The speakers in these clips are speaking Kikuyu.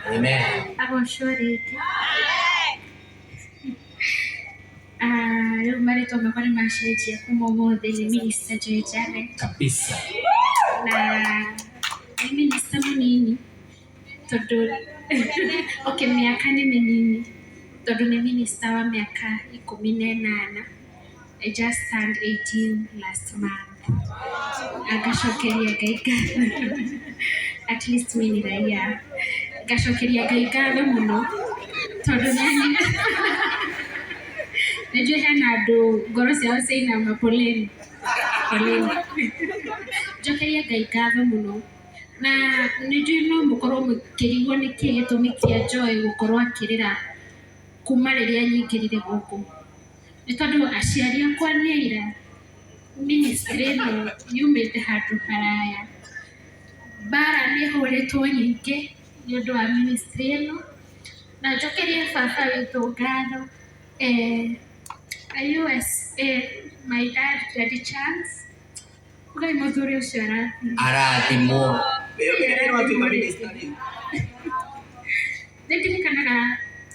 Amen. Agocwo rĩngĩ. Ah, rĩu marĩtwa makwa nĩ macenjia kuma ũmũthĩ nĩ Minister Joy Janet. Kabisa. Na nĩ minister mũnini tondũ okay mĩaka nĩ mĩnini tondũ nĩ minister wa mĩaka 18. I just turned 18 last month. Na ngacokeria Ngai ngatho. At least mi ni raia. Ngacokeria Ngai ngatho mũno tondũ nĩ njũĩ hena andũ ngoro ciao ciainama, poleni poleni. Njokerie Ngai ngatho mũno na nĩ njũĩ no mũkorwo mũkĩrigwo nĩkĩ gĩtũmi kĩa Joy gũkorwo akĩrĩra kuma rĩrĩa nyingĩrire gũkũ. Nĩ tondũ aciari akwa nĩ aira ministry ĩno yumĩte handũ haraya. Mbara nĩ ĩhũrĩtwo nyingĩ nĩ ũndũ wa ministry ĩno na njokerie baba witũ ngatho, USA, my dad, Daddy Charles. Ngai mũthuri ũcio arathime. Arathimwo. Wĩyũmĩrĩrie minister rĩu. Nĩ ndirikanaga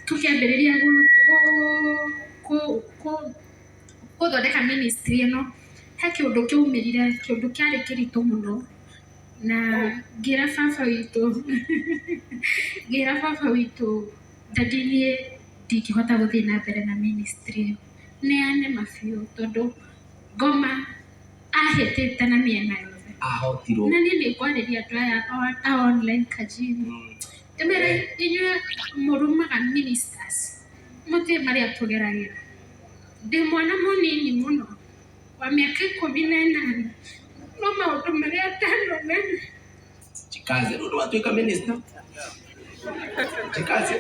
tũkĩambĩrĩria gũthondeka ministry ĩno, he kĩũndũ kĩaumĩrire, kĩũndũ kĩarĩ kĩritũ mũno na ngĩra baba witũ, "Daddy, niĩ ndingĩhota gũthiĩ na mbere na ministry ĩyo, nĩ yanema biũ," tondũ ngoma ahĩtĩte na mĩena yothe. Ahotirwo. Na niĩ nĩ ngwarĩria andũ aya a online kajini, ndĩmere inyuĩ mũrumaga ministers mũtiĩ marĩa tũgeragĩra. Ndĩ mwana mũnini mũno wa mĩaka 18, no maũndũ marĩa ndanona. Jikaze. Rĩu nĩwatuĩka minister. Jikaze.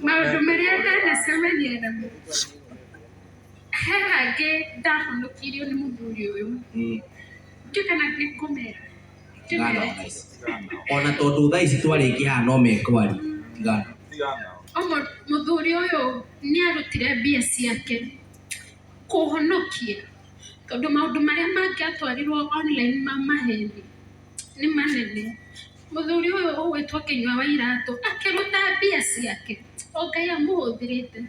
Maũndũ marĩa ndanacemania namo, he hangĩ ndahonokirio nĩ mũthuri ũyũ. Ndiũĩ kana nĩ ngũmera. Tigana thaa ici. Ona tondũ thaa ici twarĩkia haha no mekwaria. Tigana. Mũthuri ũyũ nĩ arutire mbia ciake kũhonokia tondũ maũndũ marĩa mangĩatwarirwo online ma maheni nĩ manene. Mũthuri ũyũ ũgwĩtwo Kĩnyua wa Iratũ akĩruta mbia ciake, o Ngai amũhũthĩrĩte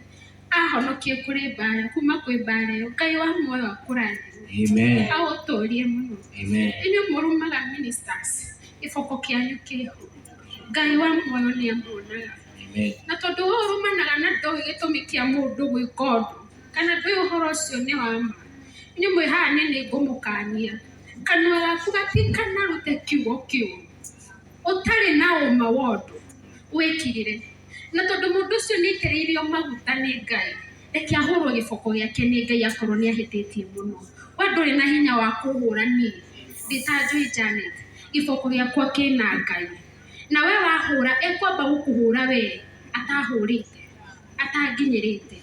ahonokie kũrĩ mbara, kuma kwĩ mbara ĩyo. Ngai wa muoyo akũrathime. Amen. Agũtũrie mũno. Amen. Inyuĩ mũrumaga ministers, gĩboko kĩanyu kĩho. Ngai wa muoyo nĩ amuonaga. Amen. Na tondũ we ũrumanaga na ndũĩ gĩtũmi kĩa mũndũ gwĩka ũndũ kana ndũĩ ũhoro ũcio nĩ wa ma, inyuĩ mwĩ haha niĩ nĩ ngũmũkania, kanua gaku gatikanarute kiugo kĩũru ũtarĩ na ũma wa ũndũ wĩkirĩre. Na tondũ mũndũ ũcio nĩ aitĩrĩirio maguta nĩ Ngai, reke ahũrwo gĩboko gĩake nĩ Ngai akorwo nĩ ahĩtĩtie mũno. We ndũrĩ na hinya wa kũhũra niĩ ndĩ ta Joy Janet, gĩboko gĩakwa kĩna Ngai. Na we wahũra ekwamba gũkũhũra we atahũrĩte atanginyĩrĩte,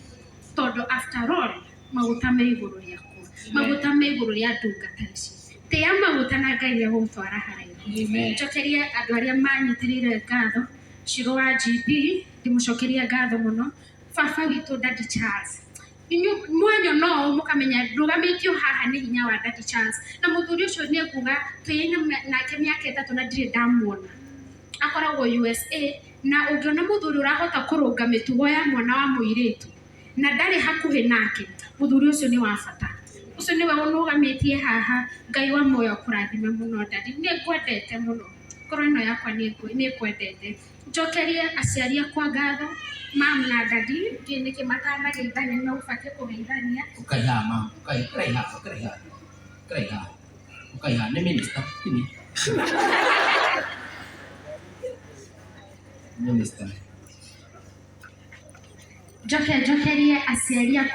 tondũ after all maguta me igũrũ rĩakwa, maguta me igũrũ rĩa ndungata ici. Tĩa maguta na Ngai nĩ egũgũtwara haraihu. Amen. Njokerie andũ arĩa manyitĩrĩire ngatho, Shiro wa GP, ndĩmũcokerie ngatho mũno, baba witũ Daddy Charles. Inyuĩ mwanyona ũũ mũkamenya ndũgamĩtio haha nĩ hinya wa Daddy Charles. Na mũthuri ũcio nĩ ekuga twĩ nake mĩaka 3 na ndirĩ ndamuona. Akoragwo USA na ũngĩona mũthuri ũrahota kũrũnga mĩtugo ya mwana wa mũirĩtu na ndarĩ hakuhĩ nake, mũthuri ũcio nĩ wa bata. Ũcio nĩwe ũnũgamĩtie haha. Ngai wa muoyo akũrathime mũno, Daddy. Nĩ ngwendete mũno, ngoro ĩno yakwa nĩ ĩkwendete. Njokerie aciari akwa ngatho, mam na daddy, ndiũĩ nĩkĩ matanageithania, nĩ megũbatiĩ kũgeithania. Ũkai haha mama. Ũkai, ũkai haha, ũkai haha. Ũkai haha. Ũkai haha. Nĩ minister. Tini. Minister. Njoke njokerie aciari akwa.